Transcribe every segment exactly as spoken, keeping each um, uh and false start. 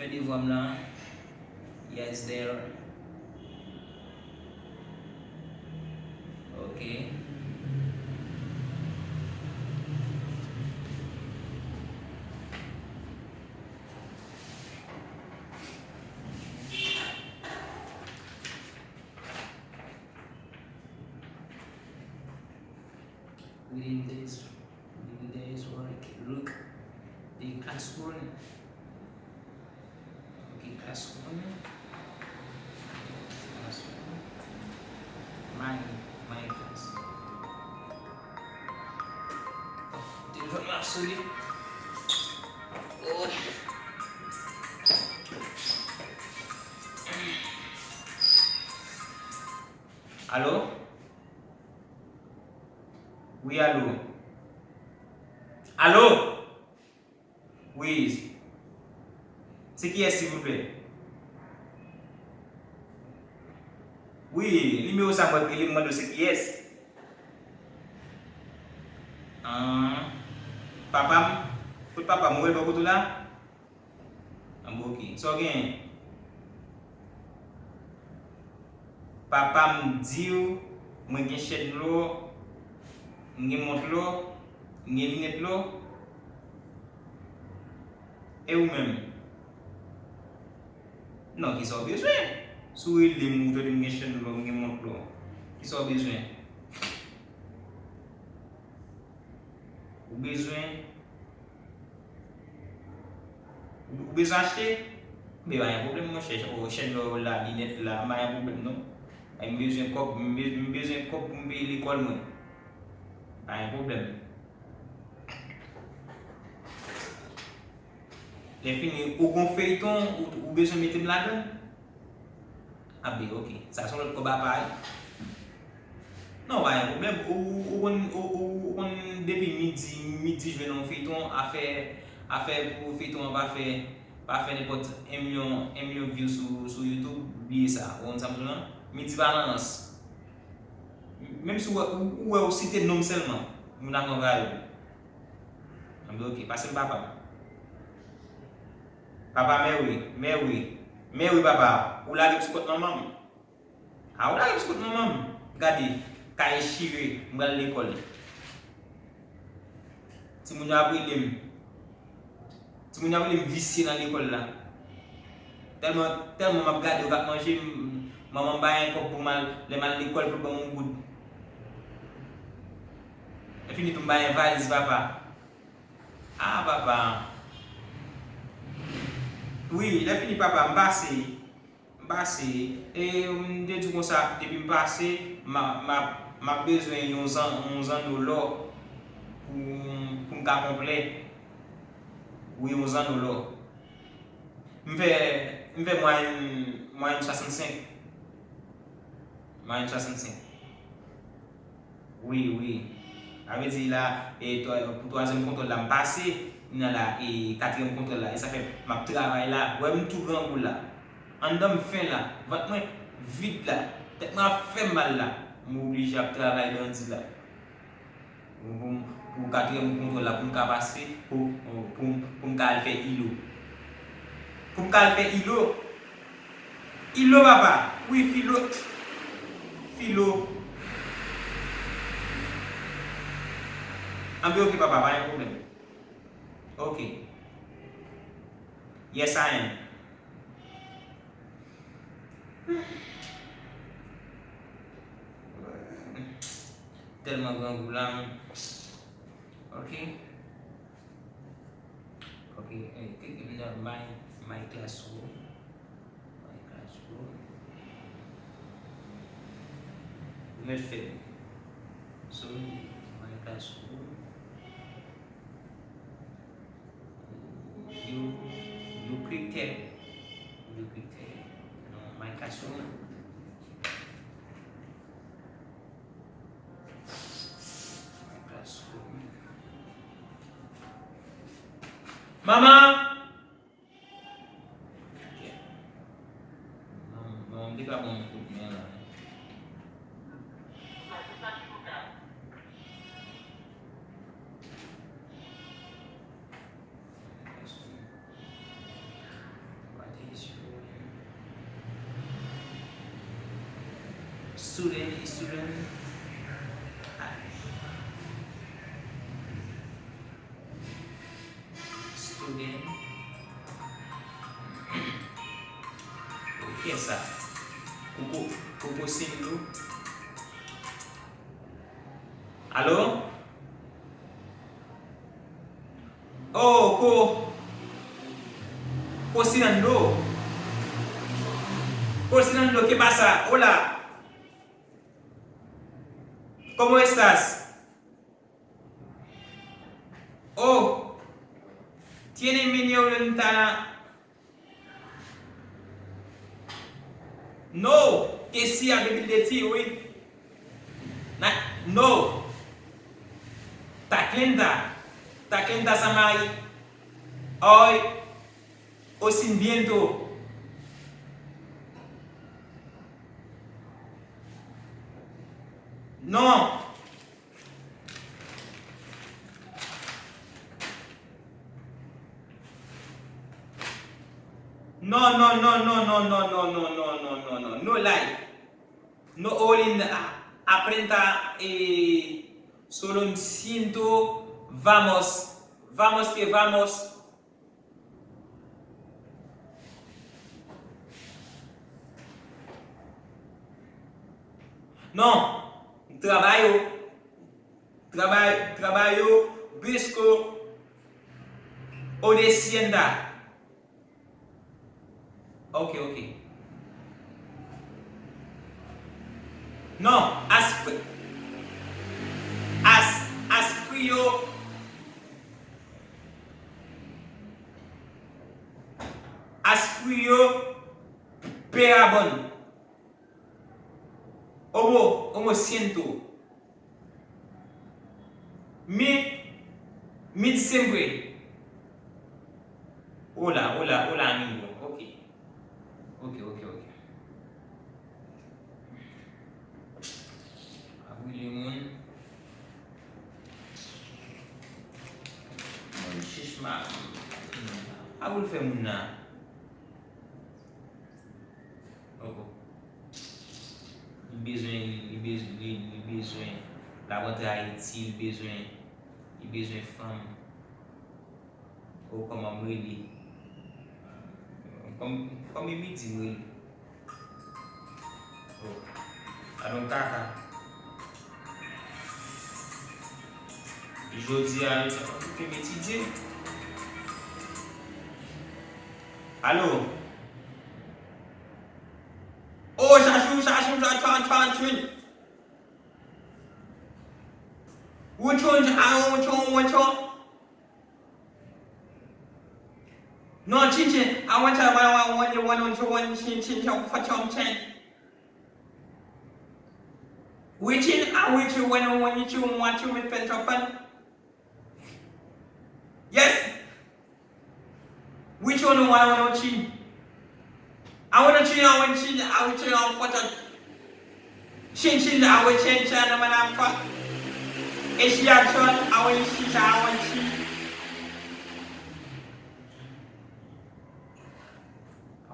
Fè devwa m lan. Yes, there. Ok. Within days, within days work, look, the classroom, okay, classroom, classroom, my, my class. Telefòn mwen ap sone. Oh. Alo? Wi, alo. Alo? Wi. Se kiyès, silvouplè? Wi, nimewo sa mwen rele, m mande w se kiyès. Ah, papa m? Kot papa m? Ou wè l bò kote w la? Anben, ok. Sa w genyen? Papa m di w mwen gen chèn lò, m gen mont lò, m gen linèt lò. E ou menm? Non, kisa w bezwen? Si w rele m, ou tande m gen chèn lò, m gen mont lò. Kisa w bezwen? Ou bezwen Ou bezwen achte? Men pa gen pwoblèm, monchè. Chèn lò la, linèt la, pa gen pwoblèm, non. Ay, m bezwen kòb, m be-, m bezwen kòb pou m peye lekòl mwen. Pa gen pwoblèm. Lè fini, ou gon feyton, ou, ou bezwen mete m ladan l? A, ben, ok. Sa se yon lòt kòb apa wi. Non, pa gen pwoblèm. Ou, ou, ou konn, ou, ou, ou konn depi midi, midi jwenn yon feyton, afè, afè pou feyton an pa fè, pa fè nenpòt en milyon, en milyon view sou, sou YouTube, bliye sa. Ou konn sa m di w lan? Midi pa nan rans. Menm si ou wè, ou, ou wè ou site non m sèlman, moun ap anvayi w. Anben, ok, pase m papa m. Papa, mèwi, mèwi, mèwi, papa, ou lage m sou kont manman m. A, ou lage m sou kont manman m. Gade, kay chire, m pral lekòl. Timoun yo ap rele m. Timoun yo ap rele m visye nan lekòl la. Tèlman, tèlman m ap gade yo k ap manje, m, manman m bay yon kòb pou m al, lè m al lekòl pou l ban m yon goud. Lè fini tou m bay yon valiz papa. Ah, papa. Wi, lè fini papa, m pase. M pase. E, m te di w konsa, depi m pase, m a, m a, m ap bezwen yon zan-, yon zanno lò pou, pou m ka konplè. Wi, yon zanno lò. M fè, m fè mwayèn, mwayèn swasannsenk. Mwayèn swasannsenk. Wi, wi. Sa vle di la, e, twa-, pou twazyèm kontwòl la, m pase. Kounye a la, e, katriyèm kontwòl la. E sa fè m ap travay la. Ou wè m tou grangou la. Anndan m fen la. Vant mwen vid la. Tèt mwen ap fè m mal la. M oblije ap travay bandi la. Pou, pou, pou katriyèm kontwòl la, pou m ka pase, pou, pou, pou, pou m ka al fè ilo. Pou m ka al fè ilo. Ilo, papa. Wi, filo. Filo. Anben, ok, papa, pa gen pwoblèm. Ok. Yes, I am. Tèlman grangou la, men. Ok. Ok, eh, click in the my, my classroom. My classroom. Ou mèt fè l. So, my classroom. You, you click there. You click there. Non, my classroom. My classroom. Mama! Ok. Non, non, m te ka ban yon kout men la. Student, student. Student. Kiyès sa? Koko, Koko Sindou. Alo? Oh, Ko, Kosinando. Kosinando, ¿qué pasa? Hola. ¿Cómo estás? Oh, tiene mi la. No, que sí, a bebil de ti, wi. Na, no. Taklenta. Taklenta samay. Hoy. O sin viento. No. No, no, no, no, no, no, no, no, no, no, no, no, no, no, like. No, Olin, a, aprenta, eh, solo siento, vamos, vamos que vamos. No, trabajo, trabajo, trabajo, busco, o descienda. Ok, ok. No, as, as, as frío, as frío, pera bon. Omo, omo siento. Mi, mi siempre. Hola, hola, hola, amigo. Ok. Ok, ok, ok. Ap rele moun. Moun chich ma. A pou l fè moun nan. Oh, oh. Li bezwen, li bezwen, li, li bezwen. L ap rantre Ayiti, li bezwen, li bezwen fanm. Oh, kòman m rele? Kòm, kòm e midi m rele. Oh, gadon kaka. Jodi a, yo t ap okipe m etidye. Alo? Oh, Chachou, Chachou, Chachou, Chachou. Which one, I want, which one, which one? No, chinchin, I want to, I want, I want, you want, you want, chin, chin, chin, for chom, chin. Which in, I want you, when, when you, want you, me, pen, chop, pen. Yes. Which one you want, I want, chin. I want to chin, I want, chin, I want, chin, I want, Chin chin a we chen chan na man a fa. E shi a chon a we shi cha a we shi.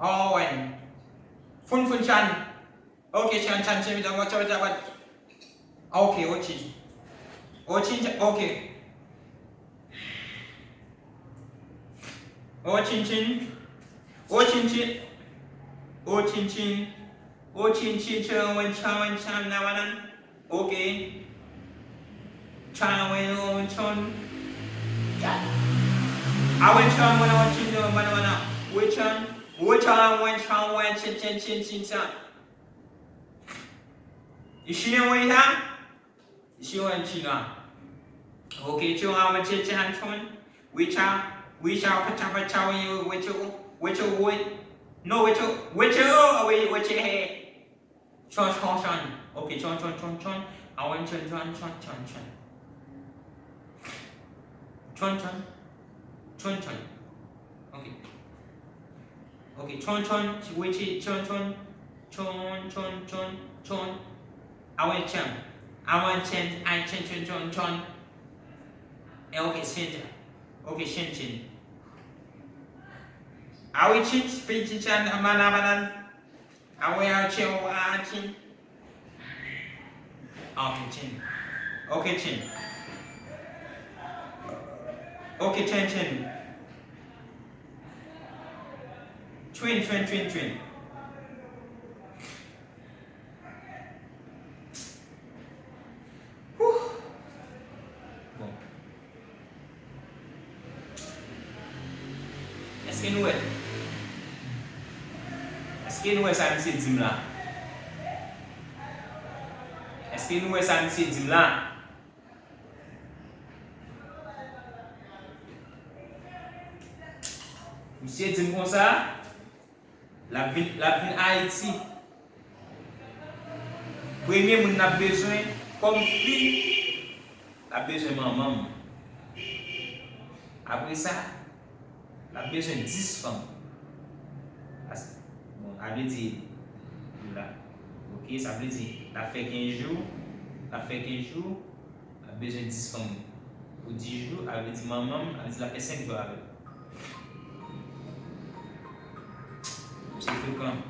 Oh, wen. Fun fun chan. Okay, chan chan chan chan chan chan. Okay, o chin. O chin chan, okay. O chin chin. O chin chin. O chin chin. O chin chin chan wen chan wen chan na wanan. Okay. Chan wen wen chon. A wen chan wen wen chin wen wen wen. We chan. We chan wen chan wen chin chin chin chin chan. You see the way now? She went China. Okay, China went to Chan Chun. Which are, which are, which are, which are, which are, which are, which are, no, which are, which are, which are, hey. Chon, chon, chon. Okay, chon, chon, chon, chon. I went chon, chon, chon, chon, chon. Chon, chon. Chon, chon. Okay. Okay, chon, chon, which is chon, chon, chon, chon, chon, chon. I went chon. I went chen, I chen, chon, chon, chon. Eh, okay, shin, okay, shin, shin. I will chin, pin, chin, chan, man, man, man. I will chin, I chin. Ok, Chen. Ok, Chen. Ok, Chen, Chen. Twen, Twen, Twen, Twen. Whew. Bon. Èske nou wè? Èske nou wè sa misye di m la? Èske nou wè sa misye di m la? Misye di m konsa, l ap vin, l ap vin Ayiti. Premye moun l ap bezwen kòm fi, l ap bezwen manman m. Apre sa, l ap bezwen dis fanm. As-, bon, sa vle di, la. Ok, sa vle di, l ap fè kenz jou, l ap fè kenz jou, l ap bezwen dis fanm pou dis jou, sa vle di manman m, sa vle di l ap fè senk jou avè l. Misye frekan.